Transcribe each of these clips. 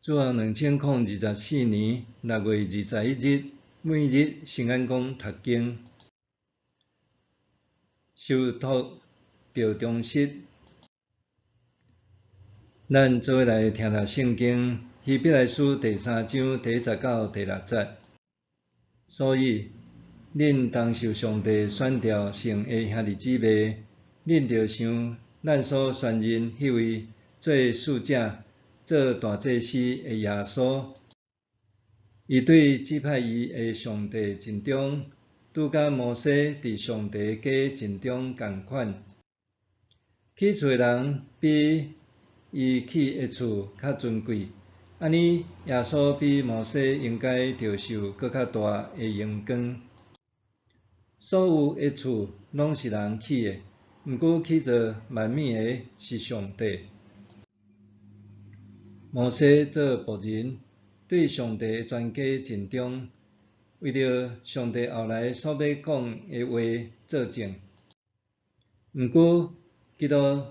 主後2024年6月21日，每日聖安講讀經，受託著忠實。咱做伙來聽讀聖經，希伯來書第三章第一節到第六節。所以，恁同受上帝選召成的兄弟姊妹，恁著想咱所宣認彼位做使者、做大祭司的耶穌，伊對指派伊的上帝盡忠，拄佮摩西佇上帝家盡忠仝款。起厝的人比伊起的厝較尊貴，按呢耶穌比摩西應該著受閣較大的榮光。所有的厝攏是人起的，毋過起造萬物的是上帝。摩西做僕人，對上帝的全家盡忠，為著上帝後來所欲講的話做證。毋過，基督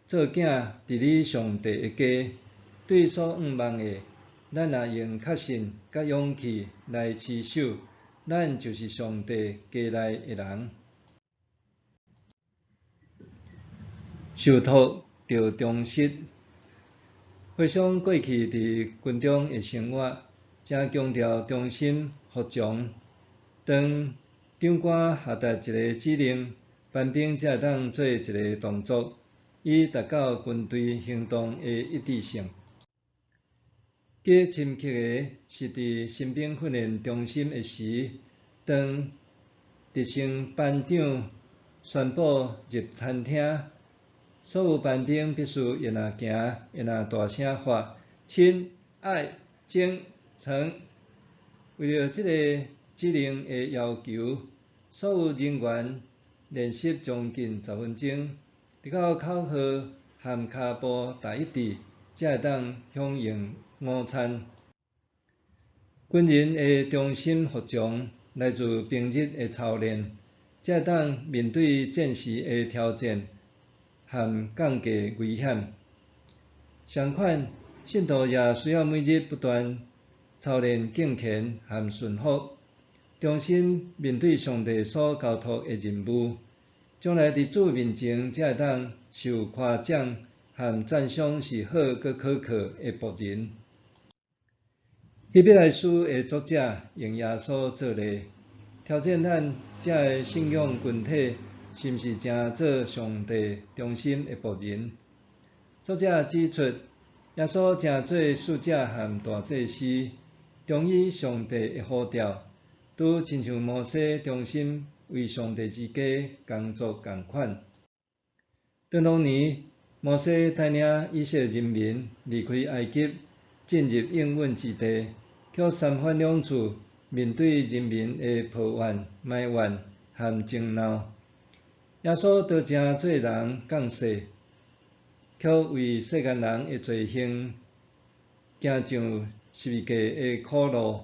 做囝治理上帝的家，對所向望的，咱若用確信佮勇氣來持守，咱就是上帝家內的人。受託著忠實。回想過去佇軍中的生活，誠強調忠心服從。當長官下達一个指令，班兵才會當做一个動作，以達到軍隊行動的一致性。記深刻的是佇新兵訓練中心的時，當直升班長宣布入餐廳，所有班兵必須會若行，會若大聲喊：親、愛、忠、誠。為著這个指令的要求，所有人員練習將近10分鐘，直到口號和跤步達一致，才會當享用午餐。軍人的忠心服從來自平日的操練，才會當面對戰時的挑戰和降低危險。相款，信徒也需要每日不斷操練敬虔和順服，忠心面對上帝所交託的任務，將來佇主面前才會當受誇獎和讚賞是好閣可靠的僕人。希伯來書的作者用耶穌做例，挑戰咱遮个信仰群體是毋是誠做上帝忠心的僕人？作者指出，耶穌成做使者和大祭司，忠於上帝的呼召，拄親像摩西忠心為上帝之家工作仝款。當當年，摩西帶領以色列人民離開埃及，進入應允之地，卻三番兩次面對人民的抱怨、埋怨和爭鬧。耶穌都成做人降世，卻為世間人的罪行行上十字架的苦路。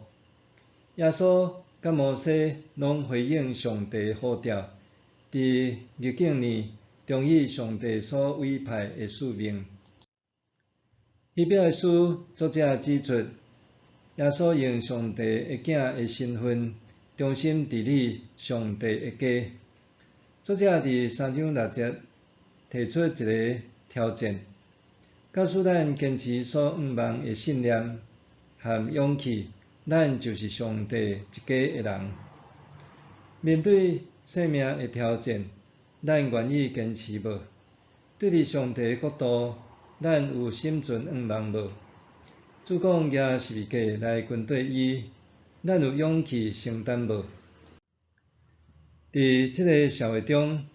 耶穌佮摩西攏回應上帝呼召，佇逆境裡忠於上帝所委派的使命。希伯來書作者指出，耶穌用上帝的囝的身份，忠心治理上帝的家。作者佇三章六節提出一个挑戰，假使咱堅持所向望的信念和勇氣，咱就是上帝一家的人。面對生命的挑戰，咱願意堅持無？對佇上帝的國度，咱有心存向望無？主講舉十字架來跟綴伊，咱有勇氣承擔無？佇這个社會中，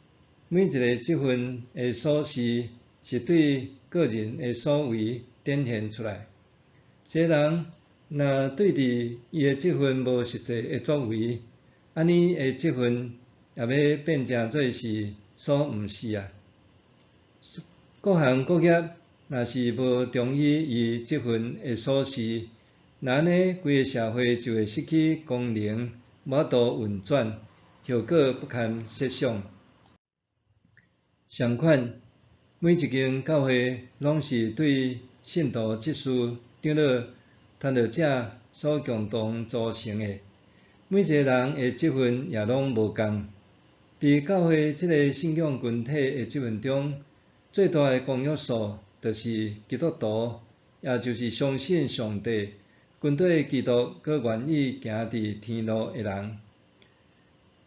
每一个職分的鎖匙是對個人的所為展現出來。一个人若對佇伊的職分無實際的作為，按呢的職分也欲變成做是所毋是啊。各行各業若是無忠於伊職分的鎖匙，那按呢規个社會就會失去功能，無法度運轉，後果不堪設想。相款，每一間教會攏是對信徒執事長老傳道者所共同組成的，每一個人的職份也攏無仝。佇教會這个信仰群體的職份中，最大的公約數就是基督徒，也就是相信上帝、跟綴基督、閣願意行佇天路的人。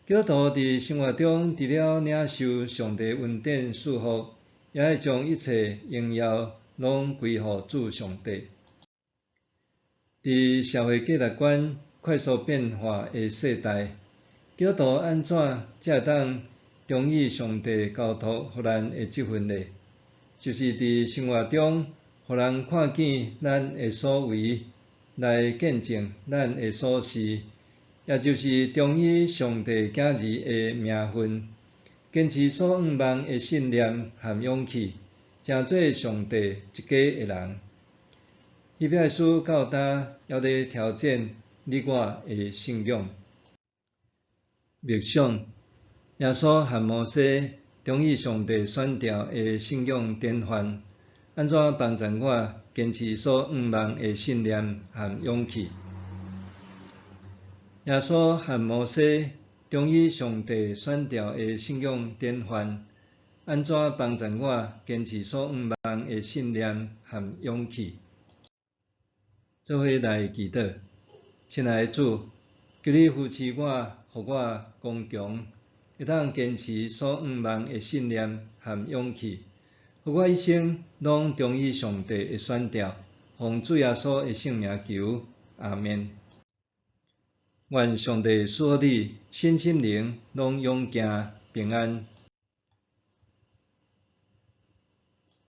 基督徒佇生活中，除了領受上帝恩典賜福，也愛將一切榮耀攏歸予主上帝。佇社會價值觀快速變化的世代，基督徒按怎才會當忠於上帝交託予咱的職份呢？就是佇生活中，予人看見咱的所為，來見證咱的所是。也就是忠於上帝囝兒的名分，堅持所向望的信念和勇氣，成做上帝一家的人。希伯來書到今猶咧挑戰你我的信仰。默想耶穌和摩西忠於上帝選召的信仰典範，按怎幫助我堅持所向望的信念和勇氣？耶穌和摩西忠於上帝選召的信仰典範，按怎幫助我堅持所向望的信念和勇氣？做伙來祈禱，親愛的主，求你扶持我，予我剛強，會當堅持所向望的信念和勇氣，予我一生攏忠於上帝的選召，奉主耶穌的聖名求，阿們。願上帝賜福你，身心靈攏勇健平安。